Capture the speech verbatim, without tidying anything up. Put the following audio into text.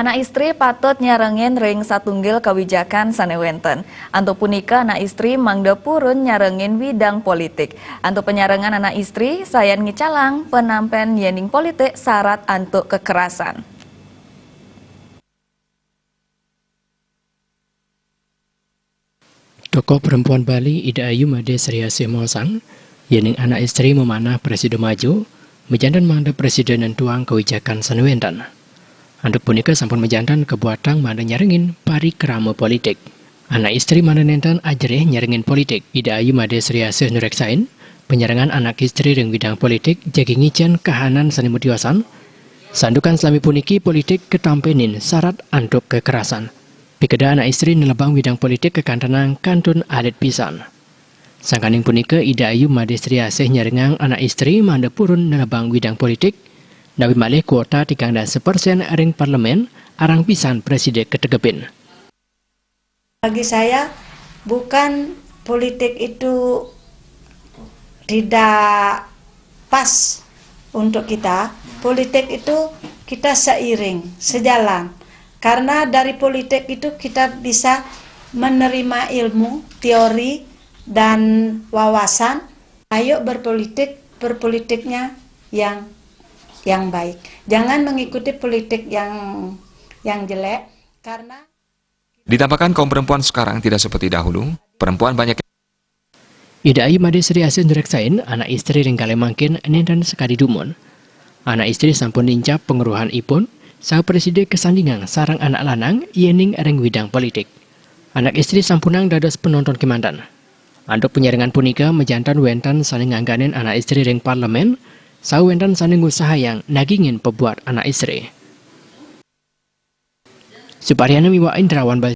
Anak istri patut nyarengin ring satunggil kawijakan sane wenten. Antuk punika, anak istri mangda purun nyarengin widang politik. Antuk panyarengan anak istri, sayan ngicalang panampen yening politik sarat antuk kekerasan. Tokoh perempuan Bali Ida Ayu Made Sri Asih maosang, yening anak istri mamanah prasida maju, majanten mangda prasida nentuang kawijakan sane wenten. Antuk punika sampun majanten kabuatang mangda nyarengin parikrama politik. Anak istri mangda nenten ajerih nyarengin politik. Ida Ayu Made Sri Asih nureksain, panyarengan anak istri ring widang politik jagi ngicen kahanan sane matiosan, santukan salami puniki politik katampenin sarat antuk kekerasan. Pikeda anak istri nelebang widang politik kakantenang kantun alit pisan. Sangkaning punika, Ida Ayu Made Sri Asih nyarengang anak istri mangda purun nelebang widang politik, napi malih kuota tigang dasa persen ring parlemen, arang pisan prasida kategepin. Bagi saya, bukan politik itu tidak pas untuk kita. Politik itu kita seiring, sejalan. Karena dari politik itu kita bisa menerima ilmu, teori, dan wawasan. Ayo berpolitik, berpolitiknya yang yang baik. Jangan mengikuti politik yang yang jelek, karena Ditampakkan kaum perempuan sekarang tidak seperti dahulu. Perempuan banyak Ida Ayu Made Sri Asih nureksain, anak istri ring kalih mangkin nenten sakadi dumun. Anak istri sampun nincap pangweruhanipun, saha prasida kasandingang sareng anak lanang yening ring widang politik. Anak istri sampunang dados penonton kemanten. Antuk panyarengan punika majanten wenten sane ngangganin anak istri ring parlemen, saha wenten sane ngusahayang nagingin pabuat anak istri. Suparyana miwah Indrawan Bal-